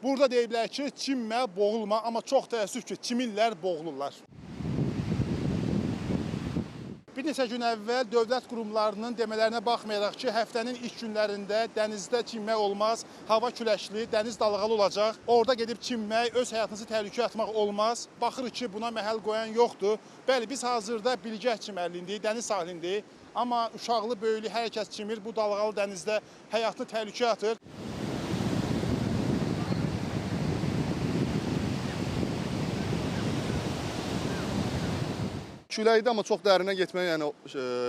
Burada deyiblər ki, çimmə, boğulma, amma çox təəssüf ki, çimirlər, boğulurlar. Bir neçə gün əvvəl dövlət qurumlarının demələrinə baxmayaraq ki, həftənin ilk günlərində dənizdə çimmək olmaz, hava küləkli, dəniz dalğalı olacaq. Orada gedib çimmək, öz həyatınızı təhlükəyə atmaq olmaz. Baxırıq ki, buna məhəl qoyan yoxdur. Bəli, biz hazırda Bilgəh çimərliyindəyik, dəniz sahilindəyik. Amma uşaqlı, böyüklü hər kəs çimir, bu dalğalı dənizdə həyatını təhlükəyə atır. Küləkdir, amma çox dərinə getmək yəni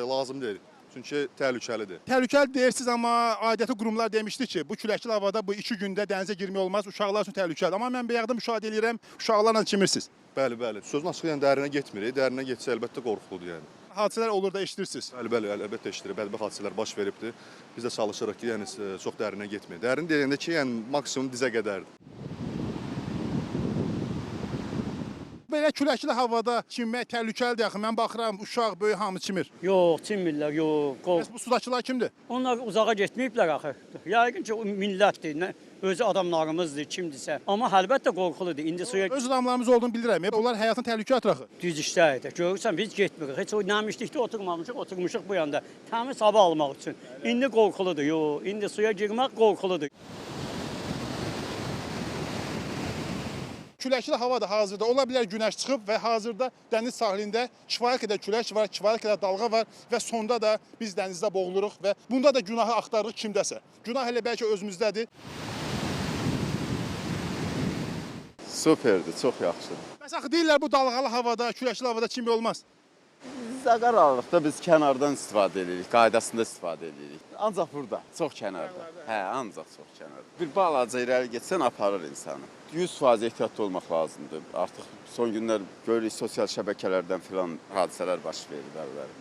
lazım deyil. Çünki təhlükəlidir. Təhlükəli deyirsiniz, amma aidiyyəti qurumlar demişdi ki, bu küləkli havada bu 2 gündə dənizə girmək olmaz, uşaqlar üçün təhlükəlidir. Amma mən bayaqdan müşahidə eləyirəm, uşaqlarla çimirsiniz. Bəli, bəli. Sözün açığı yəni dərinə getmirik. Dərinə getsə əlbəttə qorxuludur yəni. Hadisələr olur da eşidirsiniz. Bəli, bəli, əlbəttə eşidirik. Bədbəxt hadisələr baş veribdir. Biz də çalışırıq ki, yəni çox dərinə getməyək. Dərin deyəndə ki, yəni maksimum dizə qədərdir. Belə küləkli havada çimmək təhlükəlidir axı. Mən baxıram, uşaq, böyük hamı çimir. Yox, çimmirlər, yox. Bəs bu sudakılar kimdir? Onlar uzağa getməyiblər axı. Yəqin ki, o millətdir, nə, özü adamlarımızdır, kimdirsə. Amma əlbəttə qorxuludur. İndi suya Öz adamlarımız olduğunu bilirəm. Onlar həyatını təhlükəyə atır axı. Düz işdə idi. Görürsən, biz getmirik. Heç o nəmişlikdə oturmamışıq, oturmuşuq bu yanda. Təmiz hava almaq üçün. İndi qorxuludur, yox. İndi suya girmək qorxuludur. Küləkli hava da hazırda. Ola bilər günəş çıxıb və hazırda dəniz sahilində kifayət qədər külək var, kifayət qədər dalğa var və sonda da biz dənizdə boğuluruq və bunda da günahı axtarırıq kimdəsə. Günah elə bəlkə özümüzdədir. Superdir, çox yaxşıdır. Bəs axı deyirlər bu dalğalı havada, küləkli havada çimmək olmaz. Zaqaralıqda biz kənardan istifadə edirik, qaydasında istifadə edirik. Ancaq burada, çox kənarda. Hə, ancaq çox kənarda. Bir balaca irəli getsən aparır insanı. 100% ehtiyatlı olmaq lazımdır. Artıq son günlər görürük sosial şəbəkələrdən filan hadisələr baş verir bəziləri.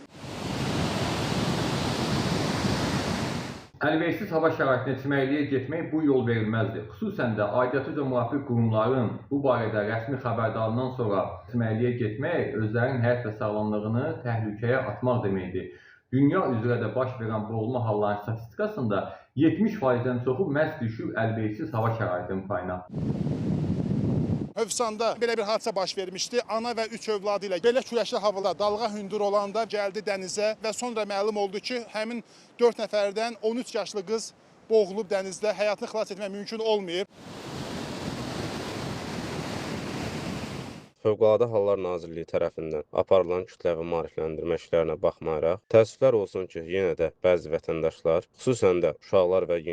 Əlverişsiz hava şəraitində çimərliyə getmək bu yol verilməzdir. Xüsusən də aidiyyatı üzrə müvafiq qurumların bu barədə rəsmi xəbərdarlığından sonra çimərliyə getmək özlərinin həyat və sağlamlığını təhlükəyə atmaq deməkdir. Dünya üzrə də baş verən boğulma hallarının statistikasında 70%-dən çoxu məhz düşür əlverişsiz hava şəraitinin payına. Hövsanda belə bir hadisə baş vermişdi. Ana və 3 övladı ilə belə küləkli havada dalğa hündür olanda gəldi dənizə və sonra məlum oldu ki, həmin 4 nəfərdən 13 yaşlı qız boğulub dənizdə, həyatını xilas etmək mümkün olmayıb. Fövqəladə Hallar Nazirliyi tərəfindən aparılan kütləvi maarifləndirmə işlərinə baxmayaraq, təəssüflər olsun ki, yenə də bəzi vətəndaşlar, xüsusən də uşaqlar və yeni